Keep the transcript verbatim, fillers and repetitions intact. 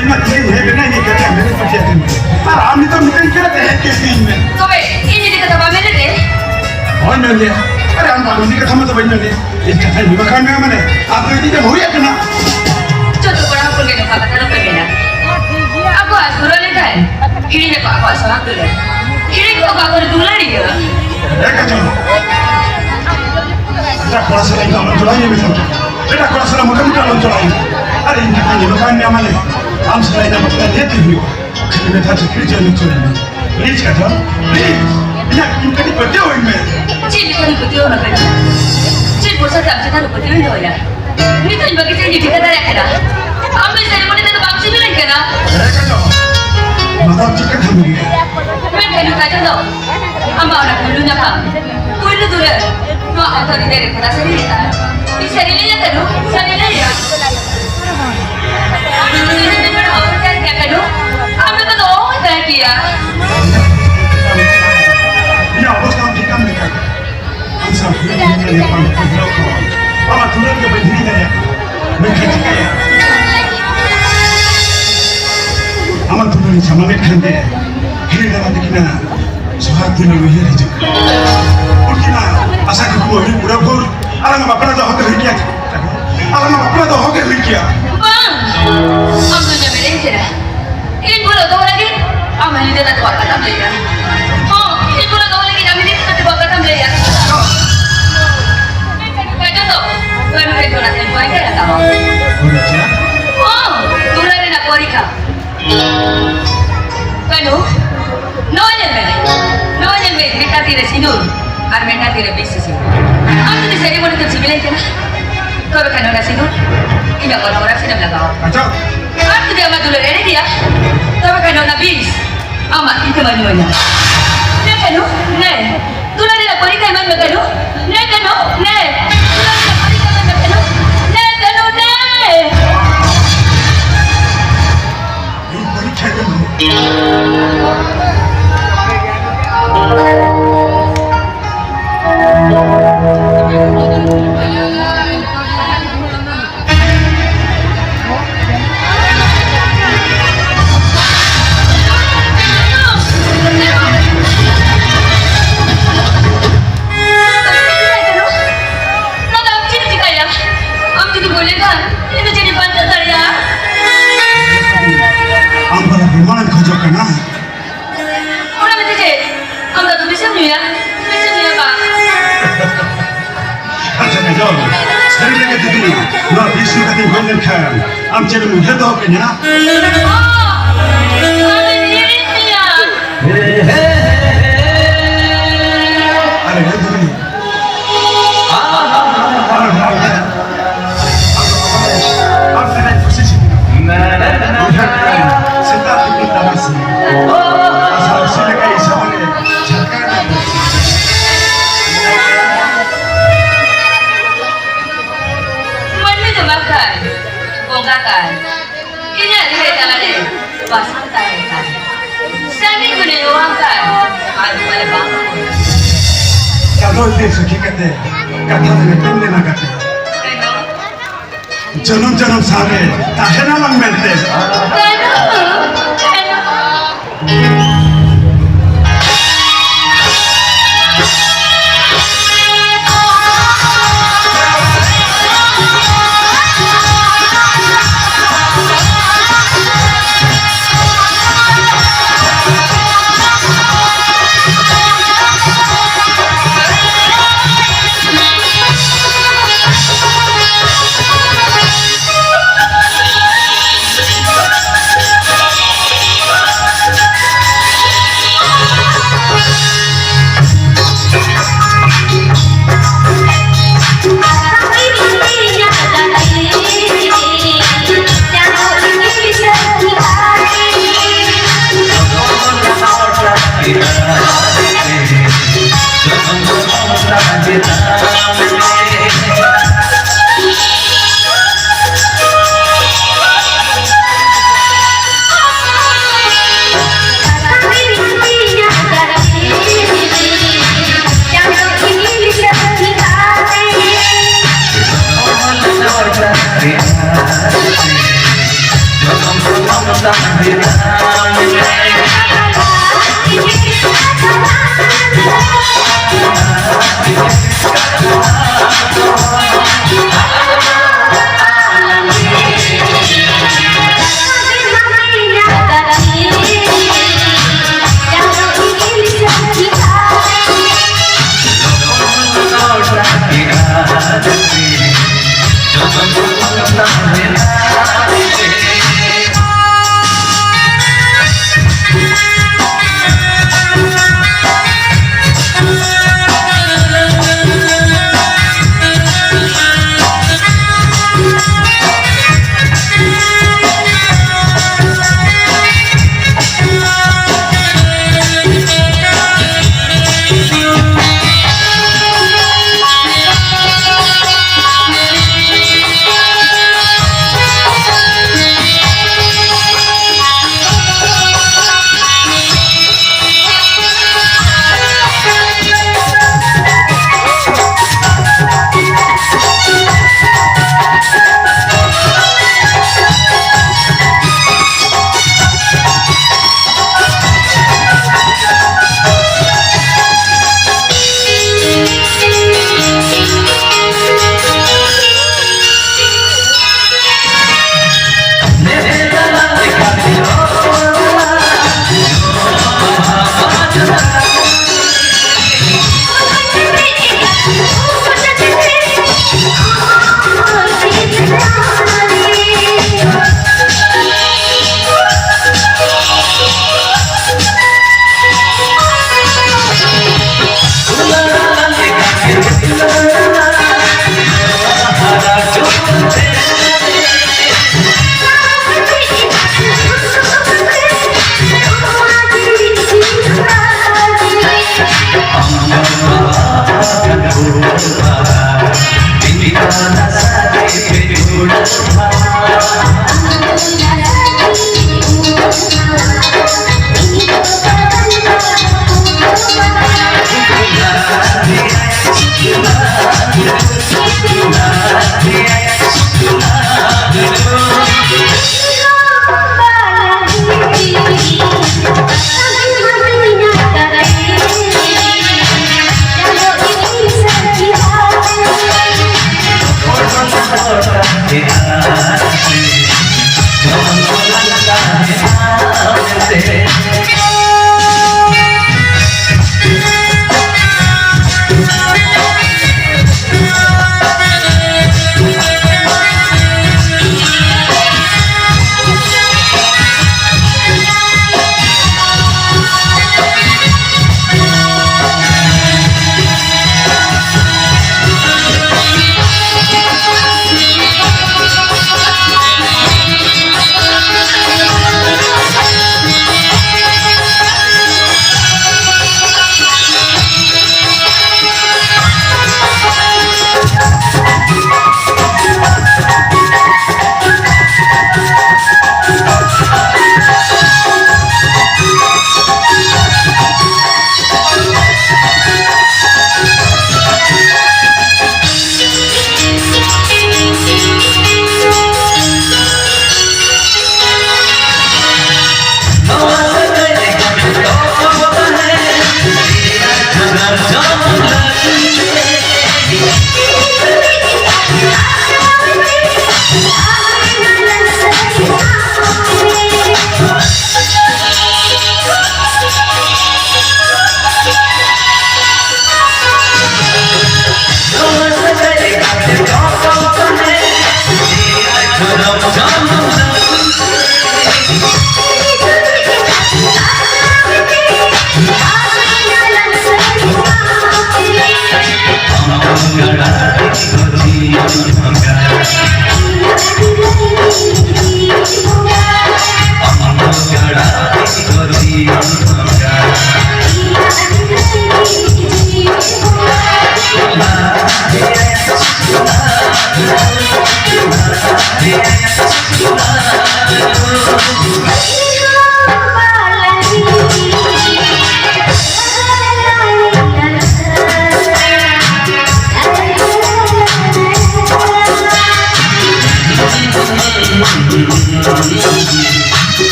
ᱤᱧ ᱢᱟ ᱛᱤᱦᱤᱧ ᱦᱮᱡ ᱞᱮᱱᱟ, ᱤᱧ ᱠᱟᱛᱷᱟ ᱢᱮᱱ ᱯᱟᱹᱛᱭᱟᱹᱣ ᱛᱤᱧ ᱢᱮ᱾ ᱟᱨ ᱟᱢ ᱱᱤᱛᱚᱜ ᱢᱤᱛᱟᱹᱧ ᱠᱟᱱᱟ ᱛᱮᱦᱮᱧ ᱠᱮᱥ ᱤᱧ ᱢᱮ᱾ ᱛᱚᱵᱮ ᱤᱧ ᱤᱫᱤ ᱠᱟᱛᱷᱟ ᱵᱟᱢ ᱢᱮᱱ ᱞᱮᱫ ᱛᱮ? ᱦᱳᱭ, ᱢᱮᱱ ᱞᱮᱫ᱾ ᱟᱨᱮ, ᱟᱢ ᱵᱟᱢ ᱤᱫᱤ ᱠᱟᱛᱷᱟ ᱢᱟ ᱛᱚ ᱵᱟᱹᱧ ᱢᱮᱱ ᱞᱮᱫ᱾ ᱤᱧ ᱠᱟᱛᱷᱟᱧ ᱢᱮᱱ ᱵᱟᱠᱷᱟᱱ ᱢᱮ ᱢᱟᱱᱮ, ᱟᱢ ᱫᱚ ᱤᱫᱤ ᱫᱚ ᱦᱩᱭ ᱟᱠᱟᱱᱟ᱾ ᱡᱚᱛᱚ ᱠᱚᱲᱟ ᱦᱚᱯᱚᱱ ᱜᱮ ᱱᱚᱝᱠᱟ ᱠᱟᱛᱷᱟ ᱫᱚᱯᱮ ᱢᱮᱱᱟ᱾ ᱟᱠᱚᱣᱟᱜ ᱥᱩᱨ ᱞᱮᱱᱠᱷᱟᱱ ᱦᱤᱲᱤᱧ ᱟᱠᱚ ᱟᱠᱚᱣᱟᱜ ᱥᱚᱦᱟᱜ ᱫᱩᱞᱟᱹᱲ᱾ ᱦᱤᱲᱤᱧ ᱠᱚ ᱵᱟᱠᱚ ᱫᱩᱞᱟᱹᱲᱤᱭᱟᱹ᱾ ᱮ ᱠᱟᱡᱚᱞ, ᱮᱴᱟᱜ ᱠᱚᱲᱟ ᱥᱟᱞᱟᱜ ᱤᱧ ᱫᱚ ᱟᱞᱚᱢ ᱪᱟᱞᱟᱜ ᱤᱧ ᱢᱮᱛᱟᱢ ᱠᱟᱱᱟ᱾ ᱮᱴᱟᱜ ᱠᱚᱲᱟ ᱥᱟᱞᱟᱜ ᱢᱚᱴᱟᱢᱩᱴᱤ ᱟᱞᱚᱢ ᱪᱟᱞᱟᱜ ᱤᱧ᱾ ᱟᱨ ᱤᱧ ᱠᱟᱛᱷᱟᱧ ᱢᱮᱱ ᱵᱟᱠᱷᱟᱱ ᱢᱮ ᱢᱟᱱᱮ, ᱟᱢ ᱥᱟᱞᱟᱜ ᱤᱧᱟᱹᱜ ᱵᱟᱯᱞᱟ ᱱᱤᱦᱟᱹᱛ ᱜᱮ ᱦᱩᱭᱩᱜᱼᱟ᱾ ᱠᱷᱟᱹᱞᱤ ᱢᱮᱛᱷᱟ ᱪᱟᱹᱠᱨᱤ ᱪᱟᱹᱞᱩ ᱦᱚᱪᱚ ᱞᱮᱢᱮ᱾ Please Kajol, please᱾ ᱤᱧᱟᱹᱜ, ᱤᱧ ᱠᱟᱹᱴᱤᱡ ᱯᱟᱹᱛᱭᱟᱹᱣ ᱟᱹᱧ ᱢᱮ᱾ ᱪᱮᱫ ᱞᱮᱠᱟᱱ ᱯᱟᱹᱛᱭᱟᱹᱣ ᱱᱟ ᱠᱟᱡᱚᱞ? ᱪᱮᱫ ᱵᱷᱚᱨᱥᱟ ᱛᱮ ᱟᱢ ᱪᱮᱛᱟᱱ ᱨᱮ ᱯᱟᱹᱛᱭᱟᱹᱣ ᱤᱧ ᱫᱚᱦᱚᱭᱟ? ᱱᱤᱛ ᱦᱚᱸ ᱤᱧ ᱵᱟᱹᱜᱤ ᱪᱮᱫ ᱤᱧ ᱴᱷᱤᱠᱟᱹ ᱫᱟᱲᱮᱭᱟᱜ ᱠᱟᱱᱟ? ᱟᱢ ᱫᱚ ᱤᱧ ᱥᱟᱹᱨᱤ ᱢᱚᱱᱮ ᱛᱮᱫᱚ ᱵᱟᱢ ᱥᱤᱵᱤᱞᱟᱹᱧ ᱠᱟᱱᱟ᱾ ᱮ ᱠᱟᱡᱚᱞ, ᱱᱚᱣᱟ ᱫᱚ ᱪᱮᱫ ᱠᱟᱛᱷᱟᱢ ᱞᱟᱹᱭ ᱠᱮᱫᱟ? ᱢᱮᱱᱠᱷᱟᱱ ᱱᱚᱝᱠᱟ ᱪᱚᱝ ᱫᱚ, ᱟᱢᱟᱜ ᱚᱱᱟ ᱯᱩᱭᱞᱩ ᱧᱟᱯᱟᱢ, ᱯᱩᱭᱞᱩ ᱫᱩᱞᱟᱹᱲ, ᱱᱚᱣᱟ ᱚᱠᱛᱚ ᱨᱮ ᱫᱮᱨᱮ ᱠᱷᱚᱱᱟᱜ ᱥᱟᱹᱨᱤ ᱞᱮᱠᱟ᱾ ᱤᱧ ᱥᱟᱹᱨᱤ ᱞᱟᱹᱭᱟ ᱛᱟᱹᱨᱩ, ᱥᱟᱹᱨᱤ ᱞᱟᱹᱭᱟ᱾ ᱟᱢ ᱫᱚ ᱡᱩᱫᱤ ᱢᱮᱱᱟ ᱚᱦᱚᱧ ᱛᱟᱦᱮᱸ ᱠᱮᱭᱟ ᱠᱟᱹᱱᱩ, ᱟᱢ ᱫᱚ ᱚᱦᱚᱧ ᱛᱟᱦᱮᱸ ᱠᱮᱭᱟ᱾ ᱤᱧᱟᱹᱜ ᱚᱵᱚᱥᱛᱷᱟ ᱦᱚᱸ ᱴᱷᱤᱠᱟᱹᱱ ᱞᱮᱠᱟ᱾ ᱟᱢ ᱥᱟᱶ ᱦᱩᱭᱩᱜ ᱧᱟᱯᱟᱢ ᱧᱟᱯᱟᱢ ᱠᱷᱩᱵ ᱡᱚᱨᱩᱨ ᱠᱚ᱾ ᱟᱢᱟᱜ ᱫᱩᱞᱟᱹᱲ ᱜᱮ ᱵᱟᱹᱧ ᱦᱤᱲᱤᱧ ᱫᱟᱲᱮᱭᱟᱜ ᱠᱟᱱᱟ᱾ ᱢᱮᱱᱠᱷᱟᱱ ᱪᱤᱠᱟᱹᱭᱟ? ᱟᱢᱟᱜ ᱫᱩᱞᱟᱹᱲ ᱤᱧ ᱥᱟᱢᱟᱝ ᱮᱫ ᱠᱷᱟᱱ ᱜᱮ, ᱦᱤᱲᱤᱧ ᱫᱟᱲᱮ ᱛᱟᱹᱠᱤᱱᱟ᱾ ᱥᱚᱦᱟᱜ ᱫᱤᱱ ᱩᱭᱦᱟᱹᱨ ᱦᱤᱡᱩᱜ ᱠᱟᱱᱟ᱾ ᱩᱱᱠᱤᱱᱟᱜ ᱟᱥᱟ ᱠᱩᱠᱢᱩ ᱟᱹᱰᱤ ᱯᱩᱨᱟᱹ ᱵᱷᱳᱨ᱾ ᱟᱞᱟᱝᱟᱜ ᱵᱟᱯᱞᱟ ᱫᱚ ᱦᱚᱸᱜᱮ ᱦᱩᱭ ᱠᱮᱭᱟ᱾ ᱟᱞᱟᱝᱟᱜ ᱵᱟᱯᱞᱟ ᱫᱚ ᱦᱚᱸᱜᱮ ᱦᱩᱭ ᱠᱮᱭᱟ᱾ ᱵᱟᱝ! ᱟᱢ ᱫᱚ ᱤᱧᱟᱹᱜ ᱢᱮᱫ ᱨᱮᱧ ᱪᱮᱦᱨᱟ᱾ ᱤᱧ ᱵᱷᱩᱞᱟᱹᱣ ᱫᱚᱦᱚ ᱞᱟᱹᱜᱤᱫ ᱟᱢ ᱦᱚᱸ ᱧᱤᱫᱟᱹ ᱠᱟᱛᱮ ᱵᱟᱯᱞᱟ ᱛᱟᱢ ᱞᱟᱹᱭᱟ᱾ ᱦᱚᱸ, ᱤᱧ ᱵᱷᱩᱞᱟᱹᱣ ᱫᱚᱦᱚ ᱞᱟᱹᱜᱤᱫ ᱟᱢ ᱧᱤᱫᱟᱹ ᱠᱟᱛᱮ ᱵᱟᱯᱞᱟ ᱛᱟᱢ ᱞᱟᱹᱭᱟ᱾ ᱢᱮᱱᱠᱷᱟᱱ ᱱᱚᱝᱠᱟ ᱫᱚ ᱵᱟᱹᱱᱩᱜ ᱮ ᱡᱚᱲᱟ ᱛᱮ ᱵᱟᱭ ᱠᱟᱭᱟ ᱛᱟᱢᱟ᱾ ᱯᱚᱨᱤᱠᱠᱷᱟ? ᱦᱚᱸ, ᱫᱩᱞᱟᱹᱲ ᱨᱮᱱᱟᱜ ᱯᱚᱨᱤᱠᱠᱷᱟ᱾ ᱠᱟᱹᱱᱩ, ᱱᱚᱜᱼᱚᱭ ᱧᱮᱞ ᱢᱮ, ᱱᱚᱜᱼᱚᱭ ᱧᱮᱞ ᱢᱮ, ᱢᱤᱫᱴᱟᱝ ᱛᱤᱨᱮ ᱥᱤᱸᱫᱩᱨ ᱟᱨ ᱢᱤᱫᱴᱟᱝ ᱛᱤᱨᱮ ᱵᱤᱥ ᱥᱤᱥᱤ᱾ ᱟᱢ ᱡᱩᱫᱤ ᱥᱟᱹᱨᱤ ᱢᱚᱱᱮ ᱛᱮᱢ ᱥᱤᱵᱤᱞᱟᱹᱧ ᱠᱟᱱᱟ, ᱛᱚᱵᱮ ᱠᱷᱟᱱ ᱚᱱᱟ ᱥᱤᱸᱫᱩᱨ ᱤᱧᱟᱹᱜ ᱜᱚᱱᱚᱝ ᱨᱟᱥᱤ ᱨᱮᱢ ᱞᱟᱜᱟᱣᱟ᱾ ᱟᱪᱪᱷᱟ᱾ ᱟᱨ ᱡᱩᱫᱤ ᱟᱢᱟᱜ ᱫᱩᱞᱟᱹᱲ ᱮᱲᱮ ᱜᱮᱭᱟ, ᱛᱚᱵᱮ ᱠᱷᱟᱱ ᱚᱱᱟ ᱵᱤᱥ ᱟᱢᱟᱜ ᱛᱤ ᱛᱮᱢ ᱧᱩᱭᱟ᱾ ᱱᱮ ᱠᱟᱹᱱᱩ, ᱱᱮ, ᱫᱩᱞᱟᱹᱲ ᱨᱮᱱᱟᱜ ᱯᱚᱨᱤᱠᱠᱷᱟ ᱮᱢᱟᱹᱧ ᱢᱮ ᱠᱟᱹᱱᱩ, ᱱᱮ ᱠᱟᱹᱱᱩ, ᱱᱮ, ᱫᱩᱞᱟᱹᱲ ᱨᱮᱱᱟᱜ ᱯᱚᱨᱤᱠᱠᱷᱟ ᱮᱢᱟᱹᱧ ᱢᱮ ᱠᱟᱹᱱᱩ, ᱱᱮ ᱠᱟᱹᱱᱩ, ᱱᱮ᱾ ᱟᱢ ᱪᱮᱫ ᱮᱢ ᱩᱭᱦᱟᱹᱨ ᱫᱚᱦᱚ ᱠᱟᱹᱧᱟ? ᱚ, ᱟᱢᱮᱢ ᱦᱤᱲᱤᱧ ᱞᱮᱭᱟ᱾ ᱟᱨᱮ, ᱦᱮ ᱫᱷᱩᱨᱤ᱾ ᱟᱢ ᱥᱮᱫᱟᱭ ᱠᱩᱥᱤ ᱥᱤᱵᱤᱞ᱾ ᱩᱭᱦᱟᱹᱨ ᱠᱮᱫᱟᱹᱧ, ᱥᱮᱛᱟᱜ ᱛᱤᱠᱤᱱ ᱛᱟᱨᱟᱥᱤᱧ᱾ ᱟᱥᱟ ᱠᱩᱥᱤ ᱞᱮᱠᱟ ᱤᱥᱟᱢ ᱨᱮ ᱡᱷᱟᱞᱠᱟᱣ ᱮᱱᱟ᱾ ᱢᱟᱹᱱᱢᱤ ᱫᱚ ᱵᱟᱝ ᱠᱷᱟᱱ ᱵᱚᱸᱜᱟ ᱠᱟᱱ᱾ ᱤᱧᱟᱹᱜ ᱦᱤᱨᱟᱹ ᱛᱟᱞᱟᱨᱮ ᱵᱟᱥᱟᱝ ᱛᱟᱦᱮᱸ ᱠᱟᱱ᱾ ᱥᱟᱺᱜᱤᱧ ᱠᱷᱚᱱᱮ ᱦᱚᱦᱚᱣᱟᱢ ᱠᱟᱱ, ᱟᱨ ᱯᱟᱞᱮ ᱵᱟᱢ ᱟᱸᱡᱚᱢ᱾ ᱪᱟᱸᱫᱚ ᱛᱮ ᱥᱟᱹᱠᱷᱤ ᱠᱟᱛᱮ, ᱠᱟᱛᱷᱟ ᱨᱮ ᱢᱤᱫᱴᱮᱱ ᱢᱮᱱᱟ ᱠᱟᱛᱮ᱾ ᱡᱚᱱᱚᱢ ᱡᱚᱱᱚᱢ ᱥᱟᱶᱨᱮ ᱛᱟᱦᱮᱱᱟ ᱞᱟᱝ ᱢᱮᱱᱛᱮ᱾ ᱠᱟᱹᱱᱦᱩ, ᱠᱟᱹᱱᱦᱩ᱾